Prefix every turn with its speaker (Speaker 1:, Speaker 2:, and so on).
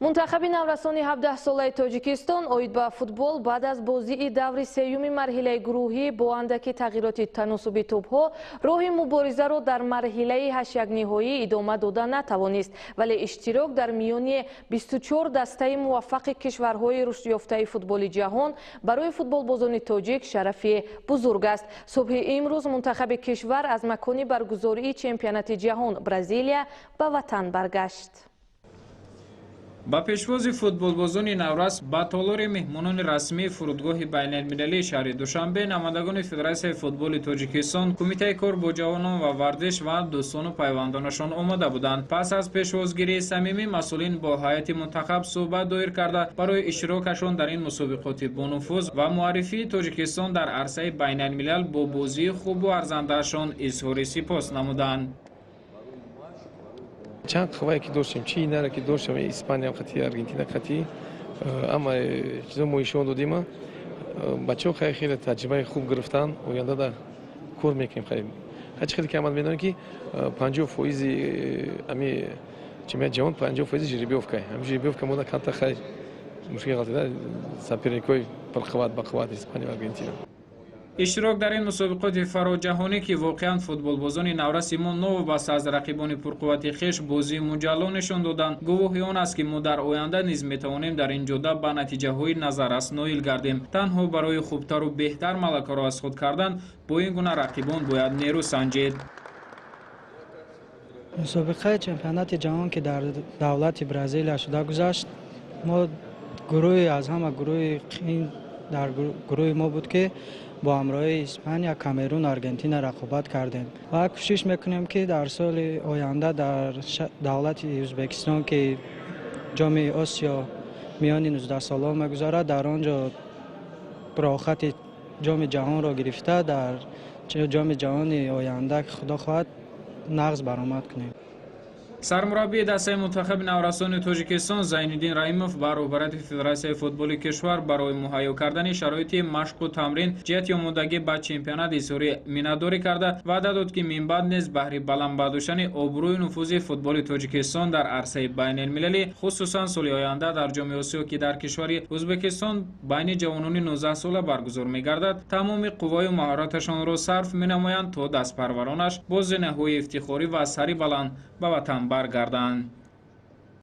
Speaker 1: Мунтахаби наврасони 17-солаи Тоҷикистон оид ба футбол баъд аз бозии даври сеюми марҳилаи гурӯҳӣ бо андаки тағйироти таносуби тӯбҳо роҳи муборизаро дар марҳилаи ҳаштякниҳоӣ идома дода натавонист, вале иштирок дар миёни 24 дастаи муваффақи кишварҳои рушдёфтаи футболи ҷаҳон барои футболбозони тоҷик шарафи бузург аст. Субҳи имрӯз мунтахаби кишвар аз макони баргузории чемпионати ҷаҳон, Бразилия, ба ватан баргашт.
Speaker 2: Ба пешвози футболбозони наврас ба толори меҳмонони расмии фурудгоҳи байналмилалии шаҳри Душанбе намояндагони Федератсияи футболи Тоҷикистон, Кумитаи кор бо ҷавонон ва варзиш ва дӯстону пайвандонашон омода буданд. Пас аз пешвозгирии самимӣ масъулин бо ҳайати мунтахаб суҳбат доир карда, барои иштирокашон дар ин мусобиқоти бонуфуз ва муаррифии Тоҷикистон дар арсаи байналмилал бо бозии хубу арзандаашон изҳори сипос намуданд.
Speaker 3: Чанд қуввае ки доштем, чи наре ки доштем, Испания қати, Аргентина қати, ама чизо мо ишон додима. Бачаҳо хеле хеле таҷрибаи хуб гирифтанд. Оянда да кор мекунем. Хеле ҳачи хеле ки амад медонем, ки 50% ами чемпионати ҷаҳон, 50% жеребьёвка. Ами жеребьёвка мода камта хай мушкил ғалтида, соперникҳои пурқувват, бақувват, Испания ва Аргентина.
Speaker 2: Иштирок дар ин мусобиқоти фароҷаҳонӣ, ки воқеан футболбозони навраси мо новобаста аз рақибони пурқуввати хеш бозии муҷалло нишон доданд, гувоҳи он аст, ки мо дар оянда низ метавонем дар ин ҷода ба натиҷаҳои назаррас ноил гардем. Танҳо барои хубтару беҳтар малакаро аз худ кардан бо ин гуна рақибон бояд нерӯ санҷид.
Speaker 4: Мусобиқаи чемпионати ҷаҳон, ки дар давлати Бразилия шуда гузашт, мо гурӯҳи аз ҳама гурӯҳи қин дар гурӯҳи мо буд, ки бо ҳамроҳии Испания, Камерун, Аргентина рақобат кардем ва кӯшиш мекунем, ки дар соли оянда дар давлати Ӯзбекистон, ки Ҷоми Осиё миёни 19-солон мегузарад, дар он ҷо роҳхати Ҷоми ҷаҳонро гирифта, дар Ҷоми ҷаҳони оянда, ки Худо хоҳад, нағз баромад кунем.
Speaker 2: Сармураббии дастаи мунтахаби наврасони Тоҷикистон Зайниддин Раимов ба роҳбарияти Федератсияи футболи кишвар барои муҳайё кардани шароити машқу тамрин ҷиҳати омодагӣ ба чемпионат изҳори миннатдорӣ карда, ваъда дод, ки минбаъд низ баҳри баланд бардоштани обрӯю нуфузи футболи Тоҷикистон дар арсаи байналмилалӣ, хусусан соли оянда дар Ҷоми Осиё, ки дар кишвари Ӯзбекистон байни ҷавонони 19-сола баргузор мегардад, тамоми қувваю маҳораташонро сарф менамоянд, то дастпарваронаш бо зинаҳои ифтихорӣ ва сари баланд ба ватан баргарданд.